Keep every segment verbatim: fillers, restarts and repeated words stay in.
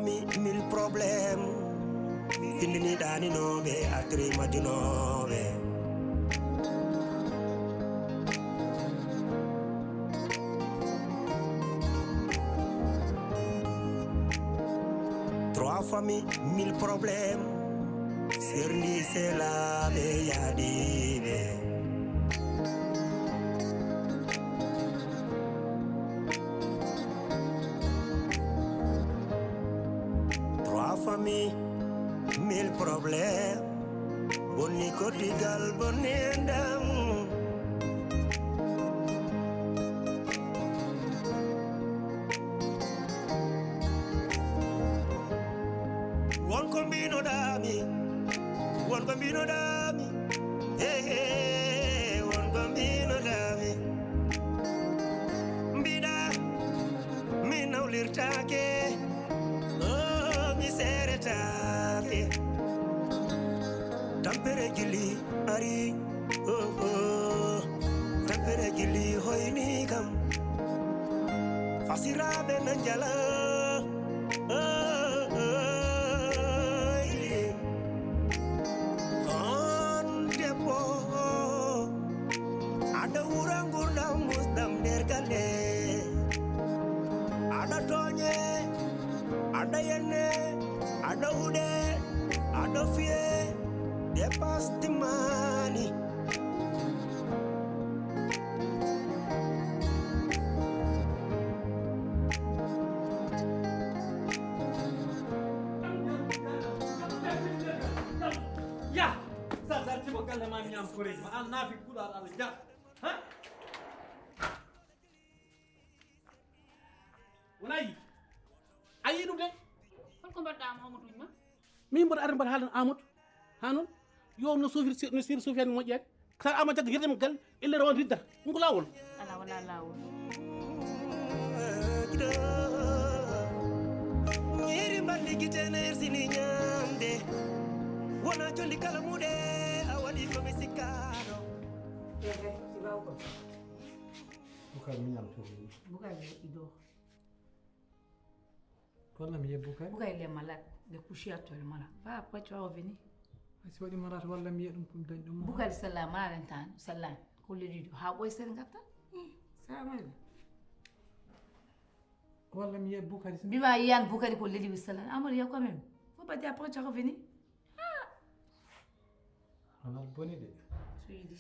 Mi mille problème. Findini ɗaninooɓe, artiri majjunooɓe. Trois familles, mille problèmes. Serndi selaaɓe yaadiiɓe. Trois familles, mille problèmes. Bonni koddigal, bonni endam. Won ko mbinoɗaami, won ko mbinoɗaami, he he, won ko mbinoɗaami. Mbiɗa mi nawlirtaake, oh, mi seeretaake. Tampere gili ari, oh, oh. Tampere gili hoyni kam. Fasiraaɓe na njala, oh, oh, yeah. On debbo, aɗa wura ngurdam musɗam nder galle. Aɗa tooñe, aɗa yenne, aɗa huɗe, aɗa fiye, dépasse timmaani. Ya! Sa dartima galle ma mi am koreji ma an naafi kuɗal Allah ja. Ha? Wona yi. A yi ɗum de? Hol ko mbaɗɗa am Amadou ma? Min mboɗo arde mbaɗa haalan Amadou. Ha noon? Yo no sofir no sir Sofiane moƴƴaani. Sa ama jagga yerdema gal elle rawan riddata. Ɗum ko laawol. Ala wala laawol. Ñiiri mballi gite nersini ñamde. Wona condi kala muɗe a waɗi ko mi sikkaano. Ehe, si bawko. Bukar miñam to. Bukar ido. Walla mi yebbu kay. Bukar le malade, le couché à toi le malade. Pas après tu vas revenir. Si waɗi malade walla mi yiya ɗum ɗum dañ ɗum. Bukar sella malade tan, sella. Ko le dido ha boy sen gatta. Sa malade. Walla mi yiya Bukari sa. Bima yiyan Bukari ko leli wi sella. Amor ya quand même. Faut pas dire après tu vas revenir. Wala boni de. Suyidi.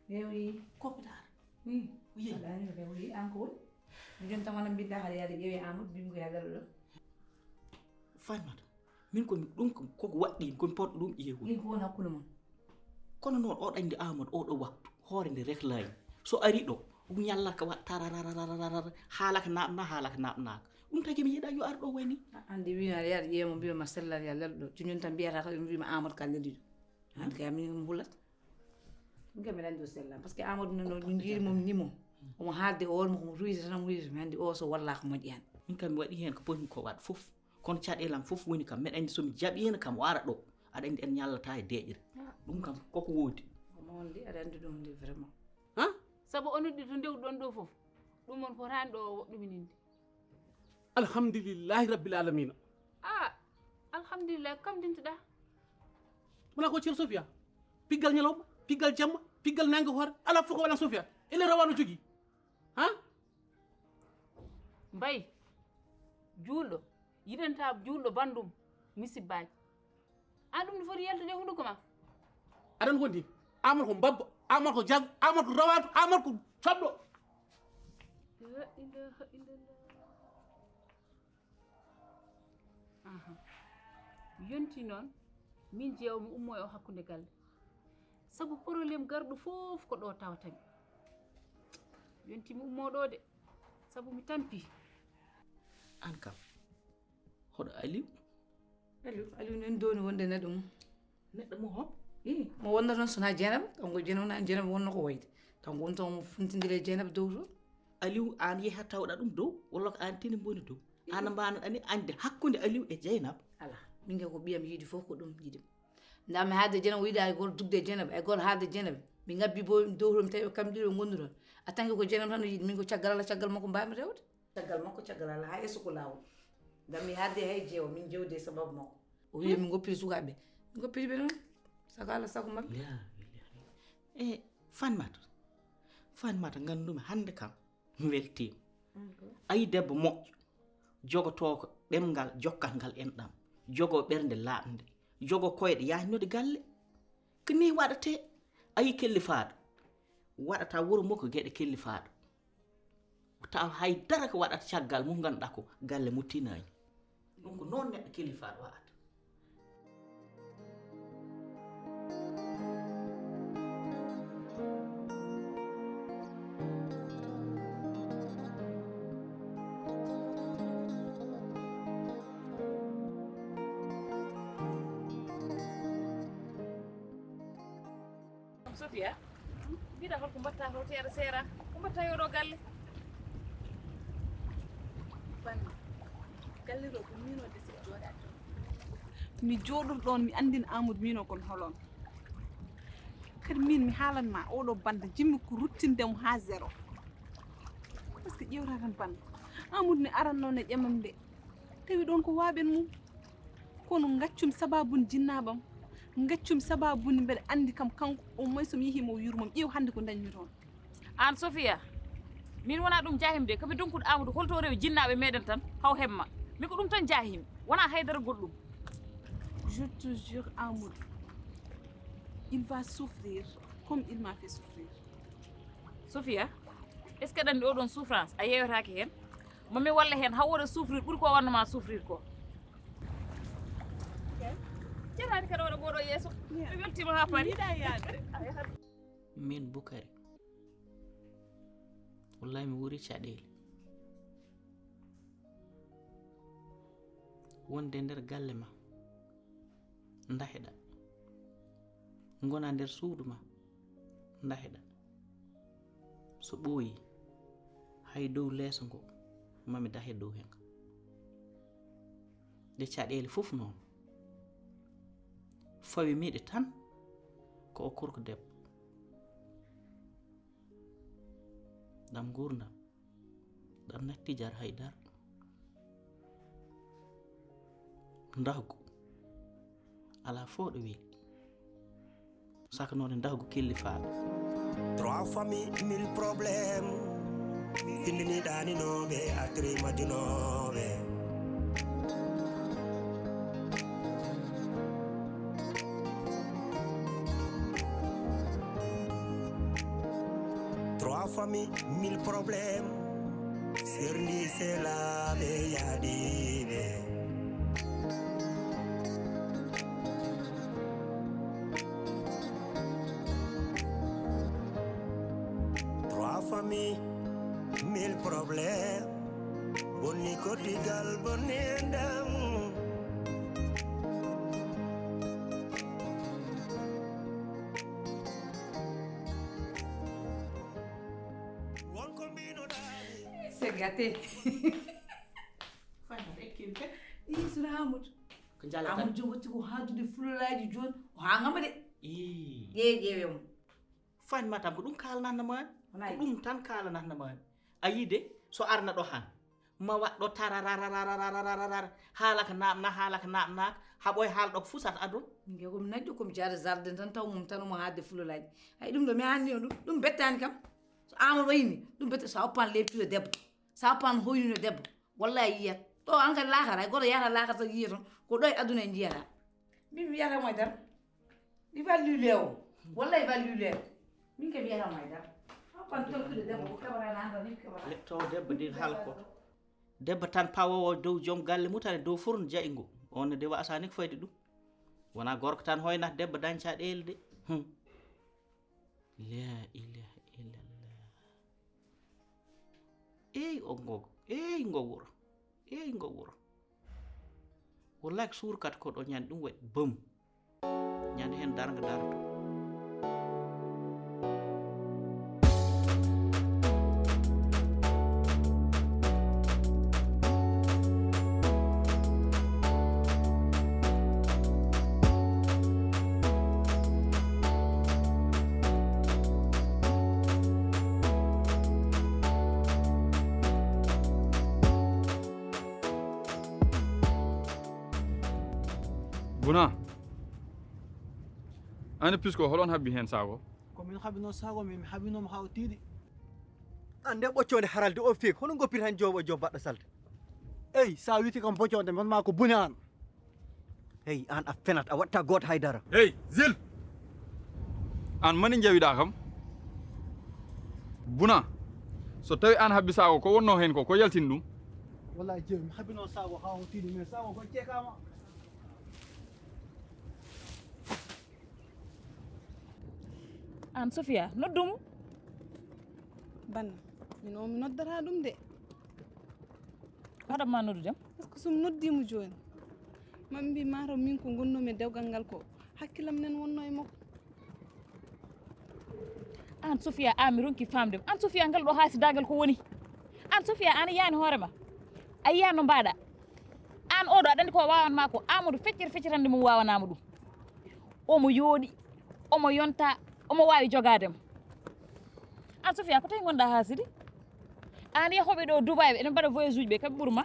Ewi. Kopitar. Wi. Wi. Alani rewi an ko woni. Jon tan wala mbidda hade yade ƴewi Amadou bimgo yadal do. Fatmata. Min ko ɗum ko koko waɗɗi ko mi poɗɗo ɗum ƴeewude. Ɗin ko won hakkunde mon. Kono noon oɗo anndi Amadou oɗo waktu hoore nde reklaani. So ari ɗo ɗum ñallata ka waɗa tarararararara haala ka naɓna haala ka naɓnaaka. Ɗum tagi mi yiɗa yo ar ɗo wayni. Anndi wino aɗa yaɗa ƴeewa mo mbiwa ma sellal ya lelɗo joñon tan mbiyata ka ɓe mbima Amadou ka leliɗo. An kay min mi hulat. Ɗum kay mbiɗa anndi o sellani par ce que Amadou nono min njiiri mom ni mo. Omo haalde o wonmo komo ruyde tan omo ruyde mi anndi o so wallaka moƴƴani. Min kam mi waɗi heen ko potmi ko waɗ fof. Kono caɗeele am fof woni kam mbeɗa anndi so mi jaɓiino kam o ara ɗo aɗa anndi en ñallata e deeƴre. Ɗum kam koko woodi. Omo on de aɗa anndi ɗum de vraiment. Han? Sabu o noddi to ndewɗon ɗo fof ɗum on fotaani ɗo o woɗɗumininde. Alhamdulillahi rabbil alamina. A alhamdulillahi kam dintoɗa. Wona ko ceer Sofia piggal ñalawma piggal jamma piggal nangue hoore ala fof ko waɗan Sofia ele rawano jogui. Han? Mbay juulɗo yiɗanta juulɗo banndum. Misibbaji an ɗum no foti yaltude e hunduko ma. Aɗan wondi amat ko mbabba amat ko jag amat ko rawatu amat ko coɓɗo. La ilaha illallah. Aha. Yonti noon min jeewa mi ummo e o hakkunde galle. Sabu problème garɗo fof ko ɗo tawatami. Yonti mi ummo ɗo de. Sabu mi tampi. An kam hoɗo Aliou? Aliou Aliou nen doni wonde neɗɗo mum. Neɗɗo mum hom? I mo wonno toon sona jenaba kanko jenaba na jenaba wonno ko woyde. Kanko woni toon mo funtidire e jenaba dow to. Aliou an yeeha tawɗa ɗum dow walla ko an tini mboni dow? Ana mbano ɗani añde hakkude Aliou e Jeynaba? Ala. Min kay ko ɓiyam yiɗi fof ko ɗum yiɗi. Nda mi haalde janaba, o yiɗa e goto dugde e janaba, e goto haalde janaba. Mi ngabbi bo mi dowto mi tawi ɓe kamɓe ɗiɗo ɓe gondu toon. A tanke ko janaba tan o yiɗi, min ko caggal Allah, caggal makko mbaawmi rewde. Caggal makko, caggal Allah, haa yeeso ko laawol. Nda mi haalde hay jeewo, min jewde e sababu makko. O wiya min ngoppiri sukaaɓe. Min ngoppiri ɓe noon. Sago Allah, sago maɓɓe. Ya, ya. E Fanmata. Fanmata, ngandumi hannde kam. Mi weltiima. An ko? A yi debbo moƴƴo, jogotoo ko ɗemngal jokkal ngal enɗam, jogoo ɓernde laaɓnde, jogoo koyɗe yaajnude galle. Ko nii waɗatee. A yi kellifaaɗo, waɗata wuro makko geɗe kellifaaɗo. Tawa hay dara ko waɗata caggal mum, ngannduɗaa ko galle mum tinaani. Ɗum ko noon neɗɗo kellifaaɗo waɗata. Sofiya, mbiɗa hol ko mbatta to teera seera? Ko mbatta yo ɗo galle? Banni, galle ɗo ko miin o desi jooɗaade ɗo. Mi jooɗor ɗoon, mi anndin Amadou miin o kon holon. Kadi miin mi haalan ma, oɗo banda jimmi ko ruttinde mo haa zéro. Parce que ƴeewta tan banda. Amadou ne aran noon e ƴamam nde. Tawi ɗoon ko waaɓen mum. Kono ngaccumi sababuni jinnaaɓam, ngaccumi sababuni mbeɗa anndi kam kanko, au moins so mi yehii mo yurmam, ƴeew hannde ko ndañmi toon. Aan Sofiya, min wonaa ɗum jaahim de, ko mi donkuɗo Amadou, holto rewi jinnaaɓe meɗen tan, haw hemma. Min ko ɗum tan jaahim, wonaa haydara goɗɗum. Je te jure, Amadou, il va souffrir comme il m'a fait souffrir. Sofiya, est-ce que aɗa anndi oɗon souffrance a yeewetaake heen? Mami walla heen haw oɗo souffrir ɓuri ko wanno ma souffrir ko. Jaraani kadi oɗo ɓooɗo yeeso. Mi weltiima haa paari. Yiɗa yaade. Min Bukari. Wallahi mi wuuri caɗeele. Wonde nder galle ma. Ndaheɗa. Ngona nder suudu ma. Ndaheɗa. So ɓooyi, hay dow leeso ngo, mami dahe dow hen. Ɗe caɗeele fof noon. Fawi miɗe tan, ko o korko debbo. Ɗam nguurndam. Ɗam natti jar hay dar. Ndahgu. Alaa fof ɗo weli. Saka noon e ndahgu kelli faaɗo. Trois familles, mille problèmes. Findini ɗaninooɓe, atri majjunooɓe. Trois familles, mille problèmes. Serndi selaaɓe yaadiiɓe. Trois familles, mille problèmes. Bonni koddigal, bonni enɗam. Won ko mbinoɗaa mi. C'est gâté. Fay no ekkin pe. Ii, suna Amadou. Ko jala tan. Amadou Diop watti ko haaldude fulolaaji jooni. O haangama de. Ii. Ƴeew, ƴeewe mo. Fanmatam ko ɗum kaalanatno maami. Wonaa ko ɗum tan kaalanatno maami. A yii de, so arna ɗo han. Ma waɗ ɗo tararararararararar. Haala ka naaɓna, haala ka naaɓnaaka. Haɓoy haala ɗo ko fusata aduna. Min kay ko mi naƴƴo, ko mi jaada jardin tan taw mum tan omo haalde fulolaaji. Ay, ɗum ɗo mi anndi on ɗum. Ɗum bettaani kam. So Amadou wayni, ɗum betta so a oppan leydi debbo. So a oppan hoynude debbo. Wallahi yiyat. Ɗo an kadi laakara, hay goto yahata laakara tan yiya toon. Ko ɗo e aduna en njiyata. Min mi yiyata mo e dara. Il va lui leewo. Wallahi il va lui leewo. Min kadi mi yiyata mo e dara. A oppan tolkude debbo ko keɓata na an tan ni keɓata. Le-, to debbo din hal ko. Debbo tan pawowo dow joom galle mum tan e dow fur no ja'i ngu. On ne de wasa ni ko fayde ɗum. Wona gorko tan hoynata debbo dañca ɗeele de. Hmm. La ilaha illallah. Eey o ngo, eey ngo wuro, eey ngo wuro. Wallahi ko suurkat ko ɗo ñande ɗum waɗi bam. Ñande heen darnga darto. Buna, ani puisque holon habbi hen sago? Ko min habino sago, min habino mo hawtidi. Ande ɓoccoonde haralde o feek, hono goppir han joowo e joom baɗɗo salte? Ey, sa witi kam boccoonde, man ma ko bune an. Hey, an a fenat, a watta goto haydara. Hey, Zil! An mani jawiɗa kam? Buna, so tawi an habbi sago, ko wonno hen ko, ko yaltin ɗum? Wallahi jeewi, mi habino sago ha hawtidi, mais sago ko cekama. An Sofia, noddumo. Banna, min o mi noddata ɗum de. Ko haɗat ma noddude? Parce que so mi noddimo joni, ma mbi mataw min ko gonnomi e dewgal ngal ko hakkillam nen wonno e makko. An Sofia, an mi ronki famde. An Sofia, ngal ɗo hasidagal ko woni? An Sofia, an yiyani hoorema? A yiya no mbaɗa? An oɗo aɗa andi ko wawan ma ko? Amadou feccere feccerande mum wawanama ɗum. Omo yooɗi, omo yonta, omo wawi jogademo. An Sofia, ko tawi gonɗa hasidi? An yahoɓe ɗo Dubai ɓe, ene mbaɗa voyage uji ɓe, kaɓe ɓuurma.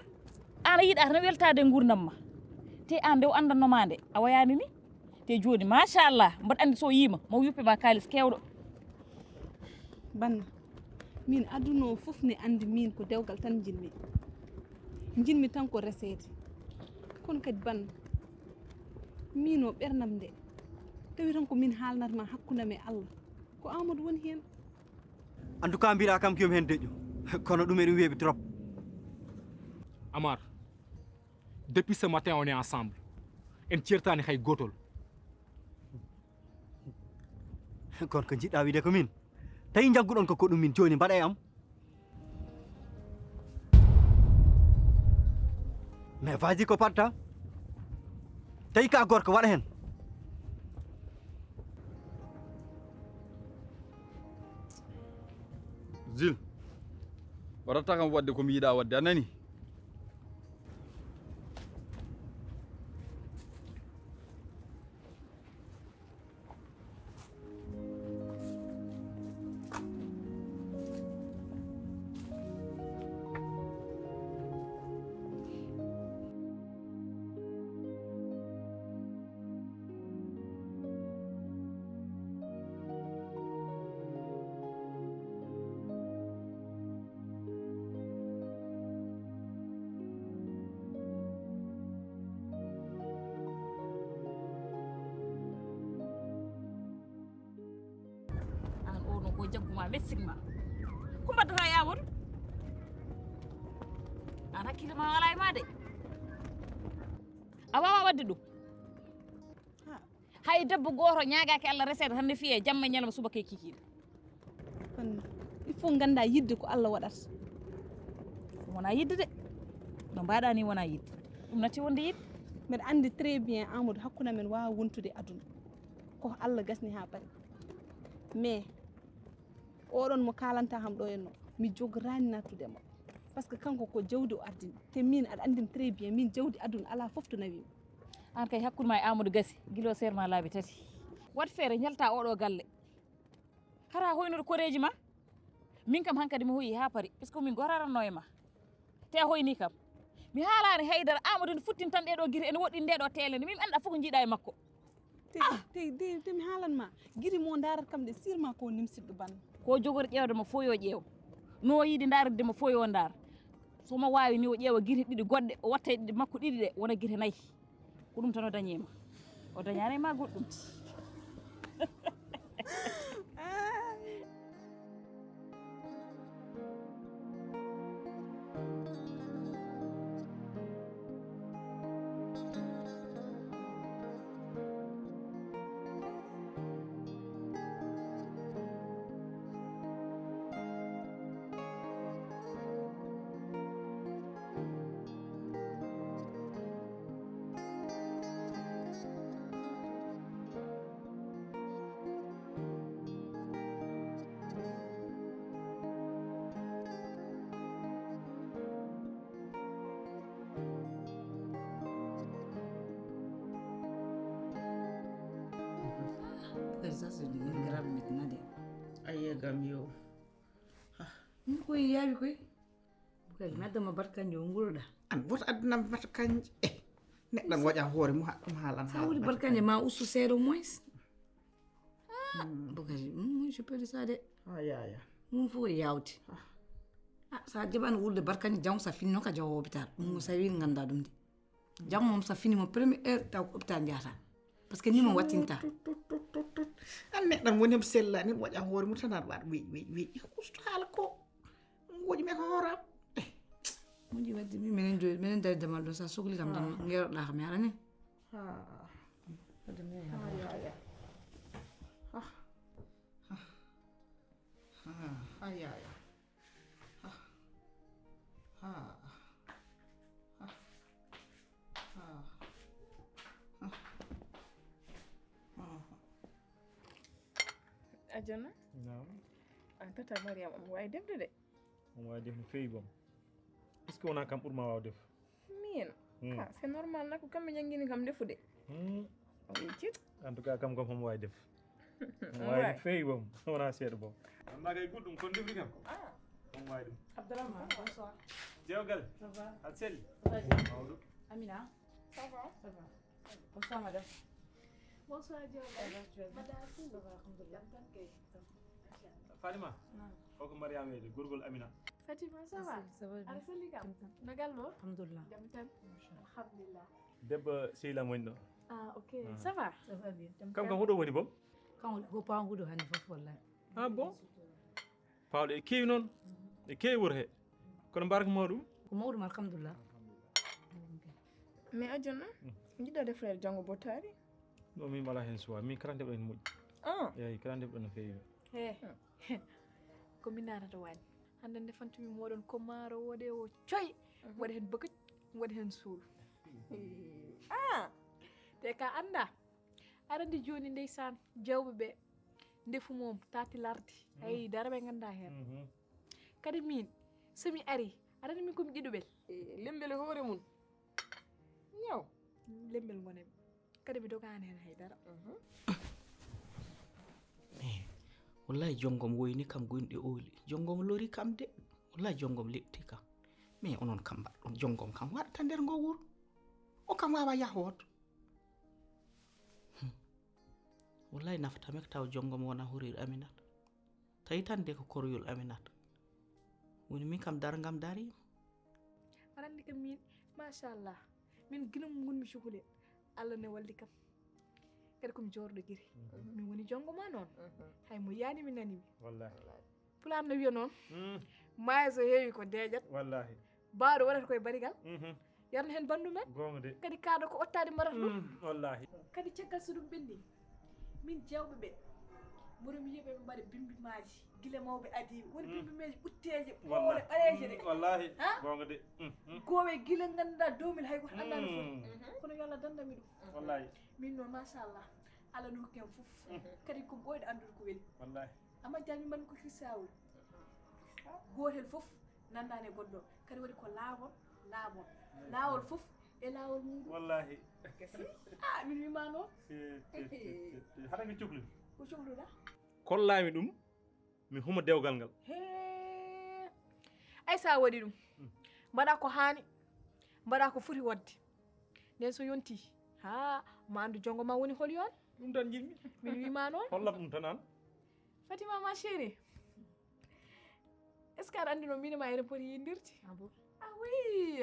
An a yiɗa tan weltade e gurdam ma. Te an nde o andanno ma nde, a wayani ni. Te joni machallah, mbaɗa andi so yima mo yuppe ma kalis kewɗo. Banna, min aduna o fof ne andi min ko dewgal tan jinmi. Jinmi tan ko resede. Kono kadi banna, min o ɓernam nde, tawi tan ko min haalnatma hakkundam e Allah, ko Amadou woni hen. En tout cas, mbiɗa kam ko yomi hen deƴƴo. Kono ɗum eɗum weeɓi trop. Amar, depuis ce matin on est ensemble. En certani hay gotol. Kono ko jiɗɗa wiide ko min? Tawi jagguɗon ko ko ɗum min joni mbaɗa e am? Mais vas-y, ko patta. Tawi ka gorko waɗa hen. Zil, waɗata kam wadde ko mi yiɗa wadde, a nani? An o no ko jagguma messing ma. Ko mbaddata e Amadou? An hakkille ma wala e ma de. A wawa wadde ɗum. Hay debbo goto ñaagaki Allah resede tan ne fiye jamma e ñalawma subaka e kikiɗe. Kono il faut ganda yidde ko Allah waɗata. Wona yidde de. No mbaɗa ni wona yidde. Ɗum natti wonde yidde. Mbeɗa andi très bien Amadou, hakkunde men wawa wontude aduna. Ko Allah gasni ha paari. Mais oɗon mo kalanta ham ɗo henno, mi jogorani nattude mo. Parce que kanko ko jawdi o ardini. Te min aɗa andin très bien, min jawdi aduna ala fof to nawimi. An kay hakkunde ma e Amadou gasi, gila o serma laabi tati. Wat feere ñalta oɗo galle. Hara hoynude koreji ma? Min kam hankadi mi hoyi ha paari, puisque min goraranno e ma. Te a hoyni kam. Mi haalani haydara, Amadou ne futtin tan ɗeɗo gite, ene woɗɗini ndeɗo teele nde. Min anda fof ko jiiɗa e makko. Te, te, te, te mi haalan ma, gite mo darat kam ɗe sirma ko nimsiɗɗo banna. Ko jogori ƴeewde mo fof yo ƴeew. No yiɗi ndarude mo fof yo ndar. So mo wawi ni o ƴeewa gite ɗiɗi goɗɗe, o watta e ɗiɗi makko ɗiɗi ɗe, wona gite nayi. Ko ɗum tan o dañi e ma. O dañani e ma goɗɗum. Bukari, ça c'est devenu grave maintenant de. Aye gam yo. Min koy yaawi koy. Bukari, mi addama barkanjo o nguroɗa. An woto addanam barkanjo. Eh. Neɗɗo waɗa hoore mum, haɗa ɗum haalan. Sa wuli barkanje ma ustu seeɗa au moins. Ah, bokadi, mm, je peux dire ça de. Ah, ya, ya. Mum fof ko yawti. Ah, sa jaɓani wulde barkanje, janngo sa fini noon ka jawo hôpital. Ɗum sa wii ganda ɗum de. Janngo moom sa fini mo première heure taw ko hôpital njahata. Parce que ni mo wattinta. An neɗɗo woni mo sella, ni waɗa hoore mum tan aɗa waɗa weƴ, weƴ, weƴ. Ustu haala ko. Ngoƴi mi ko hooram. Moƴƴi wadde mi minen joyi, minen dari damal ɗo, sa sukli kam tan ngeroɗa kam yarani. Ha. Wadde mi yara. Ha, ya, ya. Ha. Ha. Ha, ya, ya. Ha. Ha. Ha. Ha. Ha. Ajana? Naam. An tata Mariam omo waawi defde de. Omo waawi def no feewi boom. Est-ce que wonaa kam ɓurma waaw def? Min? Hmm. Ah, c'est normal nak, ko kamɓe janngini kam defude. Hmm. O yeccit. En tout cas, kam kam omo waawi def. Omo waawi def feewi boom. Wonaa seeɗa boom. Amma kay gudɗum kon defri kam. Ah. Omo waawi ɗum. Abdourahmane, bonsoir. Jewgal. Ça va? Aɗa selli? Ça va bien. Mawɗo. Amina. Ça va? Ça va. Bonsoir, madame. Bonsoir, Diop. Ça va, tu vas bien? Madame. Ça va, alhamdulillah. Jam tan kay. Fatima. Naam. O ko Mariama wiyetee, gorgol Amina. Fatima, ça va? Ça va bien. Aɗa selli kam? Jam tan. No galle o? Alhamdulillah. Jam tan. Machallah. Alhamdulillah. Debbo sehil am woni ɗo. Ah, ok. Ah. Ça va? Ça va bien. Jam tan. Kam kam hoɗo woni boom? Kam woni ko pawnguɗo hannde fof, wallahi. Ah, bon? Pawɗo e keewi noon, e keewi wuro he. Kono mbarka mawɗum? Ko mawɗum, alhamdulillah. Mais a jonna, jiɗɗa defrede janngo bottaari? Non, min mbaɗa heen suwa, min kala ndeɓɗo heen moƴƴi. Ah. Eeyi, kala ndeɓɗo no feewi. He, ko min naatata waañ. Hannde ndefantumi mooɗon ko maaro, wooɗe o coy, waɗa heen bakaj, waɗa heen suulu. Ah, te ka annda. Aɗa anndi jooni ndeysaan, jawɓe ɓe, ndefu mum, taati lardi. Hay dara ɓe ngannda heen. Mhm. Kadi miin, so mi arii, aɗa anndi miin ko mi ɗiɗuɓel. E, lembel e hoore mum. Ñaw. Lembel ngonen. Kadi mi dogaani heen hay dara. Mhm. Eh, wallahi, jonngom woyni kam, gonɗi ooli. Jonngom lori kam de. Wallahi, jonngom leɓti kam. Mais onon kam mbaɗɗon jonngom kam waɗta nder ngo wuro. O kam waawa yahooto. Hmm. Wallahi, nafata mek taw jonngom wona horir Aminata. Tawi tan de ko koroyol Aminata. Woni min kam darngam darima. Aɗa anndi kam min, machallah. Min gila mo ngonmi cukalel. Allah ne walli kam. Kadi ko mi joorɗo giri. Mhm. Min woni jonngo ma noon. Mhm. Hay mo yani mi nani mi. Wallahi. Pulaar no wiya noon. Mm. Maayo so heewi ko deeƴat. Wallahi. Baawɗo waɗata koye barigal. Mhm. Yarna heen banndu men. Goonga de. Kadi kaaɗo ko ottaade mbaɗata ɗum. Mm, wallahi. Kadi caggal so ɗum ɓenni, min jawɓe ɓe, mboɗo mi yiya ɓe ɓe mbaɗa bimbi maaji, gila mawɓe adiiɓe. Woni bimbi maaji ɓutteeje, ɓoole ɓaleeje de. Wallahi. Ha? Goonga de. Mm, mm. Goowe gila ngannduɗaa doomil hay ko anndaano fof. Mm. Kono yo Allah dandami ɗum. Wallahi. Min noon, machallah. Allah no hokki en fof. Mm. Kadi ko ɓooyɗo anndude ko weli. Wallahi. Amma jami mbaɗmi ko kirsawol. Gootel fof nanndani e goɗɗo. Kadi waɗi ko laawol, laawol. Laawol fof e laawol muɗum. Wallahi. Si. Ah, min wima noon. Si, si, si, si, si. Haɗa ko cuklu? Ko cukluɗa? Kollaami ɗum, mi huma dewgal ngal. Hee. Ay, sa waɗi ɗum. Mm. Mbaɗa ko haani, mbaɗa ko foti waɗde. Nden so yonti, ha, ma anndu jongo ma woni hol yoon? Ɗum tan njiɗmi. Min wima noon. Hollam ɗum tan an. Fatima, ma chérie. Est-ce que aɗa anndi no min e ma eɗen poti yindirde? Ah bon? Ah oui.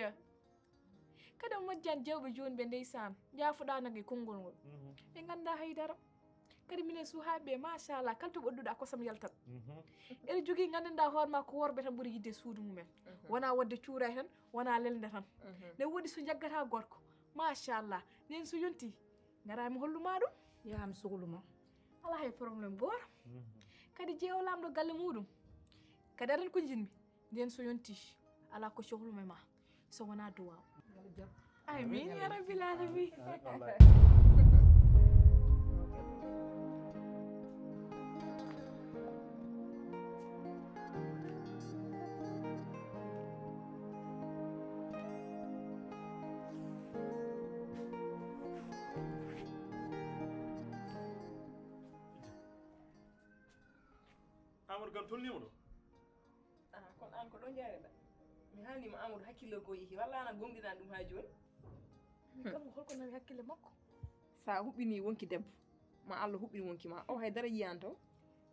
Kadi on majjan jawɓe jooni ɓe ndeysaan. Jaafuɗaa nag e konngol ngol. Mhm. Ɓe nganndaa hay dara. Kadi minen suhaaɓe ɓe, machallah, kala to ɓadduɗaa kosam yaltat. Mhm. Eɗen jogii nganndanɗaa hoore ma ko worɓe tan ɓuri yidde suudu mumen. Mhm. Wona waɗde cuuray tan, wona lelnde tan. Mhm. Ne woodi so njaggataa gorko. Machallah. Nden so yonti, ngara mi hollu ma ɗum. Yaha mi suklu ma. Alaa hay problème gooto. Mhm. Kadi jeewo laamɗo galle muɗum. Kadi aɗa anndi ko njiɗmi. Nden so yonti, alaa ko cohlumi ma. So wonaa duwaaw. Amin ya rabbil alamin. Wallahi. Amadou Kane tolniima ɗo. Ah, kono aan ko ɗo njaareɗaa? Mi haalniima Amadou hakkille goo yehi. Walla aan a goongɗinaani ɗum haa jooni? Kanko holko nawi hakkille makko? Sa huɓɓini wonki debbo, ma Allah huɓɓin wonki ma. O haydara yiyan taw.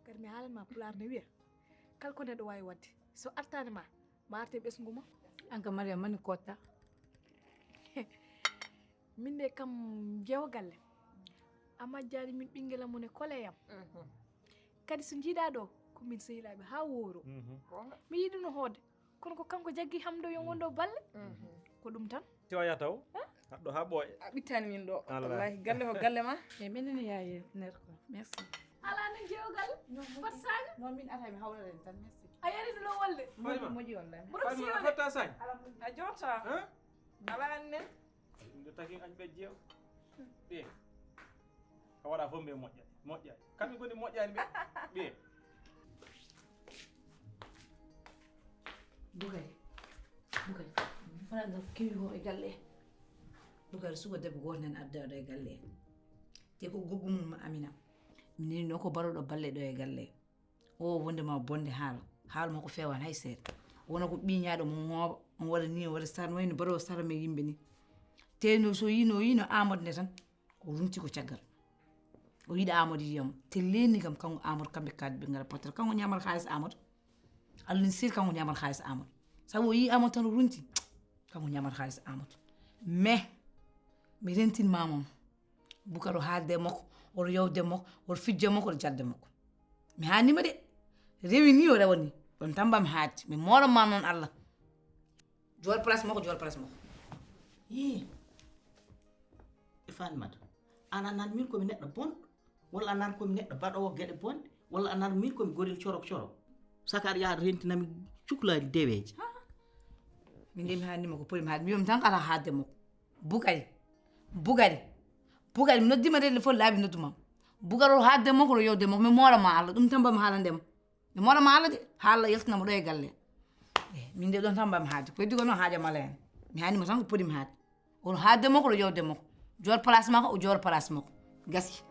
Kadi mi haalan ma pulaar ne wiya, kala ko neɗɗo wawi wadde, so artani ma, ma arte ɓesngu ma. An ka Mariam mani kotta. Min de kam jewo galle. A majjani min ɓinngel am ne kole yam. Kadi so jiiɗa ɗo, ko min sehilaaɓe haa wooro. Mi yiɗi no hoode. Kono ko kanko jaggi hamdo yo ngondo balle. Ko ɗum tan. Tiwaya taw. Haɗɗo haa ɓooya. A ɓittani min ɗo. Wallahi galle ko galle ma. E minen yaaye ner ko. Merci. Ala nan jewo galle. Fat saga. Non min ata mi hawra den tan merci. A yari no wolde. Moƴƴi wallahi. Moƴƴi wallahi. Fatta saga. A jota. Ala annen. Ɗum de taki añ ɓe jeew. Ɓe. A waɗa fof mbe moƴƴa. Moƴƴa. Kamɓe ngoni moƴƴani ɓe. Ɓe. Bukari. Bukari. Fana nga kewi ko e galle. Bukari suka debbo goto nan adda ɗo e galle. Te ko goggu mum Amina. Min no ko baroɗo balle ɗo e galle. O wonde ma bonde haala. Haala makko fewan hay seeɗa. Wona ko ɓiñaɗo mo ngooba. On waɗa ni, on waɗa sara, no wayno baroɗo sara me yimɓe ni. Te no so yino, yino Amadou ne tan. O runti ko caggal. O yiɗa Amadou yiyamo. Te leni kam kanko Amadou kamɓe kadi ɓe ngara patara. Kanko ñamal xaalis Amadou. Allah ni sir kanko ñamal xaalis Amadou. Sabu o yi Amadou tan o runti. Kanko ñamal xaalis Amadou. Mais mi rentin mamam. Bukar o haalde makko, oto yewde makko, oto fijje makko, oto jadde makko. Mi haanima de. Rewi ni o rewa ni. Ɗon tamba mi haati. Mi moolo ma noon Allah. Joor place makko, joor place makko. Ii. E Fatimata, an a nan min komi neɗɗo bonɗo, walla a nan komi neɗɗo baɗoowo geɗe bonɗe, walla a nan min komi gorel corok corok? Saka aɗa yaha rentinami cukalaaji deweeji. Min de mi haanima ko pori mi haat. Mi wiimi tan kala haatde makko. Bukari. Bukari. Bukari, mi noddima de le fof laabi nodduma. Bukari o haatde makko, o yewde makko. Mi moolo ma Allah. Ɗum tan ba mi haalande ma. Mi moolo ma Allah de. Haala yaltina mo ɗo e galle. Eh, min de ɗon tan ba mi haatde. Ko heddi ko noon haaja mala hen. Mi haanima tan ko pori mi haat. Oto haatde makko, oto yewde makko. Joor place makko, o joor place makko. Gasi.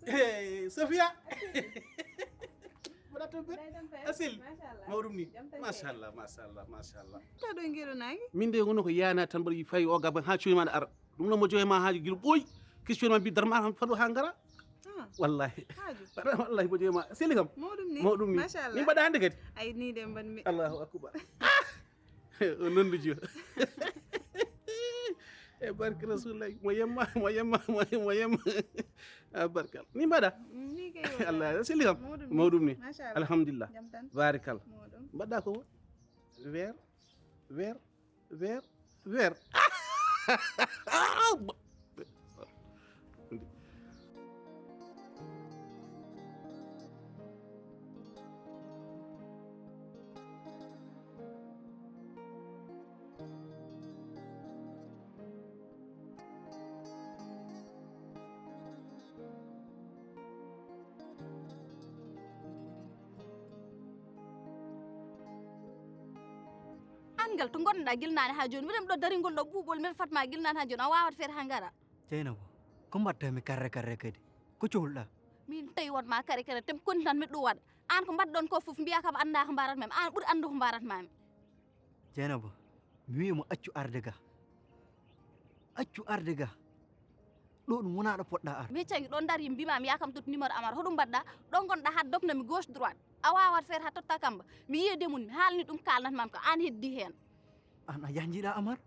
Hey, Sofia. Mbaɗa toon ɓe? Asil. Mawɗum ni. Machallah, machallah, machallah. Taɗo ngiro naange? Min de ngono ko yana tan mbaɗa fayi o gaban ha cuuɗi ma ara. Ɗum no mo joye ma haaju gilo ɓooyi. Kis cuuɗi ma mbi darma tan faɗo ha ngara. Wallahi. Wallahi mo joye ma. Seli kam. Mawɗum ni. Mawɗum ni. Machallah. Min mbaɗa hande kadi. Ay ni de mbanmi. Allahu akbar. O nondu jo. E barke Rasulullah. Mo yemma, mo yemma, mo yemma, mo yemma. A barkal. Ni mbaɗa? Ni kay wala. Allah, seli kam. Mawɗum ni. Mawɗum ni. Machallah. Alhamdulillah. Jam tan. Barkal. Mawɗum. Mbaɗa ko? Weer, weer, weer, weer. An ngal to ngonɗa gilnaani haa jooni, miɗen ɗo daringol ɗo ɓuuɓol men Fatma gilnaani haa jooni, a waawat feere haa ngara. Jeynabo, ko mbaɗta mi karre karre kadi? Ko cohluɗa? Min tawi wonma kare kare, tem koni tan miɗo ɗum waɗa. An ko mbaɗɗon ko fof mbiya kam annda ko mbaratmami, an ɓuri anndu ko mbaratmami. Jeynaba, mi wi'i mo accu arde ga. Accu arde ga. Ɗo ɗum wona ɗo poɗɗa ar. Mi cangi ɗo dari mbima mi yakam tot numéro Amar. Hoɗum mbaɗɗa? Ɗo gonɗa ha dokna mi gauche droite. A wawat faire ha totta kamba. Mi yiide mun mi haalni ɗum kalnat mam ka an heddi hen. An a yanjiɗa Amar?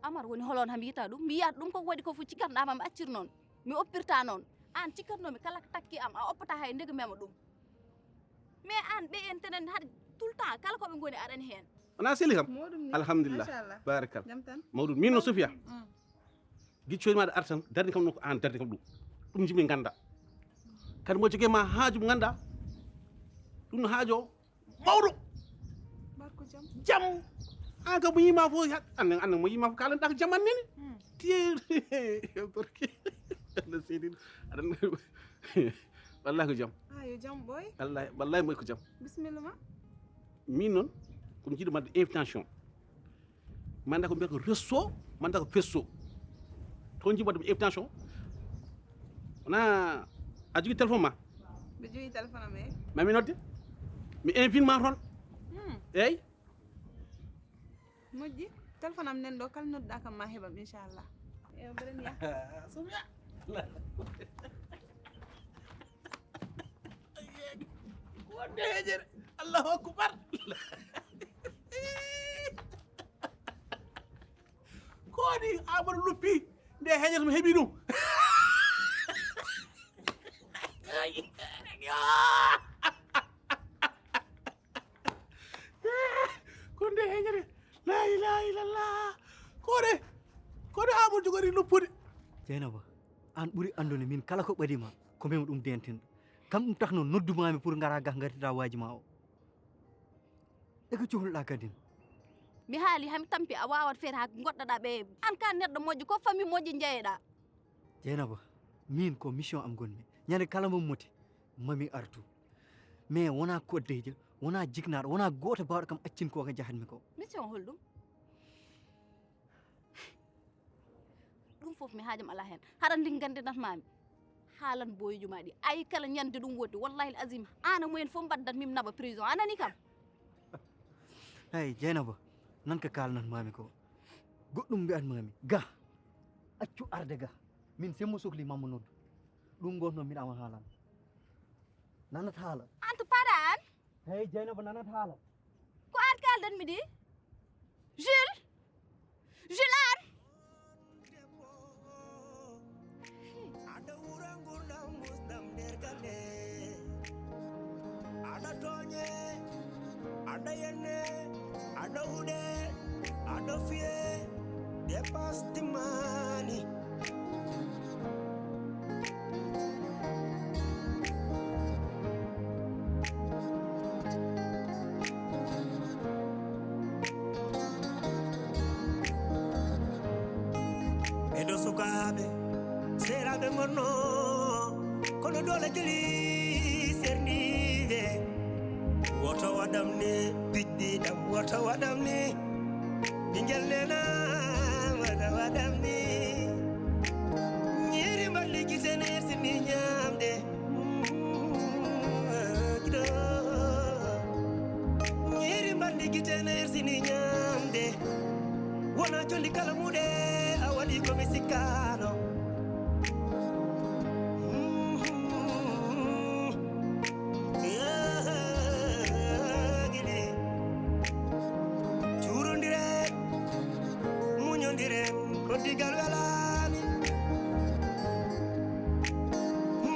Amar woni holon ha mbiyata ɗum. Mi yiyata ɗum koko waɗi ko fu cikkanɗa ma mi accir noon. Mi oppirta noon. An cikkatnomi kala ko takki am a oppata hay ndege mema ɗum. Mais an ɓe en tenen haɗa tout le temps kala ko ɓe ngoni aɗani hen. Wona seli kam? Mawɗum ni. Alhamdulillah. Machallah. Barakal. Jam tan? Mawɗum. Min no Sofia. Mm. Giccoy maɗa artan, darni kam no ko an darni kam ɗum. Ɗum jimi ganda. Kadi mo jogue ma haaju mo ganda. Ɗum no haajo mawɗo. Barko jam. Jam. An kam mo yima fof, an, an mo yima fof kalan ɗak jam an nene. Hmm. Tiye. Barke. Allah seedin. Aɗan. Wallahi ko jam. Ah, yo jam boy. Wallahi, wallahi moy ko jam. Bismillah ma. Min noon, ko mi jiɗo madde invitation. Manda ko mbiyata ko resto, manda ko fesso. Toon jiɗo madde invitation. Wona a jogui téléphone ma? Mbiɗa jogui téléphone am, eyyi. Ma mi nodde? Mi invite ma toon. Hmm. Eyyi. Moƴƴi. Téléphone am nen ɗo, kala nodduɗa kam ma heɓam, inchallah. Ewa, mbeɗen yaha. Sofia. Ko wonde heƴere. Allahu akbar. Ko woni Amadou Luppi nde heƴere mo heɓi ɗum. Ko nde heñere. La ilaha illallah. Koɗe. Koɗe Amadou jogori luppude. Jeynaba, an ɓuri andude min kala ko ɓadima ko min ɗum dentinɗo. Kam ɗum takno noddumami pour ngara ga gartita waji ma o. E ko cohluɗa kadin? Mi haali hami tampi a wawat feere ha goɗɗaɗa ɓe. An ka neɗɗo moƴƴo ko famille moƴƴo jeyeɗa. Jeynaba, min ko mission am gonmi. Ñande kala mo moti mami artu. Mais wona koddejo, wona jiknaɗo, wona goto bawɗo kam accin ko ka jahatmi ko. Mission holɗum? Ɗum fof mi haajam ala hen. Haɗa ndi gande natmami. Haalan boyujo ma ɗi. Ay kala ñande ɗum wodi. Wallahi al azim. Ana mumen fof mbaddat min naɓa prison. Anani kam. Hey, Jeynaba, nan ka kalanatmami ko. Goɗɗum mbi'anmami. Ga. Accu arde ga. Min semmo sokli mamma noddu. Ɗum gonno mbiɗa ama haalan. Nanat haala. An to paɗa an? Hey, Jeynaba, nanat haala. Ko an kaldan mi ɗi? Jules? Jules an? Aɗa wura ngurdam musdam nder galle. Aɗa tooñe, aɗa yenne, aɗa huɗe, aɗa fiye, dépasse timmani. Ɓeɗo sukaaɓe, seeraaɓe ngonno, kono doole jeli serniiɓe. Woto waɗam ni, piɗɗi ɗam, woto waɗam ni. Ɓingel nena, woto waɗam ni. Ñiiri mballi gite nersini ñaamde. Giɗo. Ñiiri mballi gite nersini ñaamde. Wona condi kala muɗe a waɗi ko mi sikkano. Giɗi. Cuurondiren, muñondiren, ko digal welani.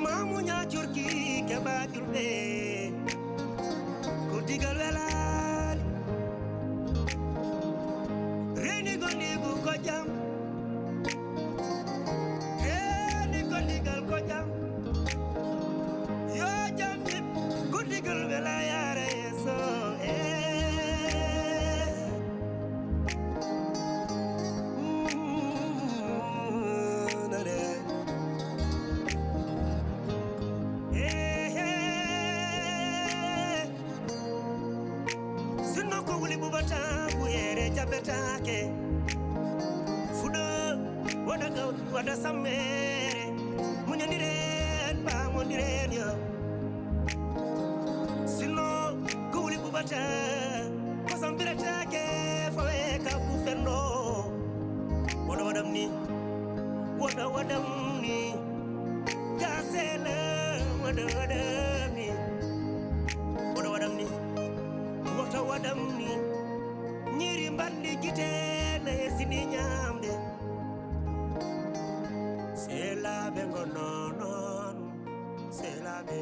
Ma muña curki keɓa julɓe, ko digal welani. Reni gondigu ko jam. Reni gondigal ko jam. Yo jam jib gondigal wela yara yeso. Eh. Mm, nare. Eh, eh. Sinno ko wuli ɓuɓata, ɓuyere jaɓetaake. Fuɗo, waɗa gawri, waɗa sammere. Muñondiren, pamondiren yo. Sinno ko wuli ɓuɓata, kosam biretaake, fawe ka kufenɗo. Waɗa waɗam ni, waɗa waɗam ni. Gasela, waɗa waɗam ni. Waɗa waɗam ni. Woto waɗam ni. Ñiiri mbanndi gite na hesini ñaamde. Seelaaɓe ngonno noon. Seelaaɓe.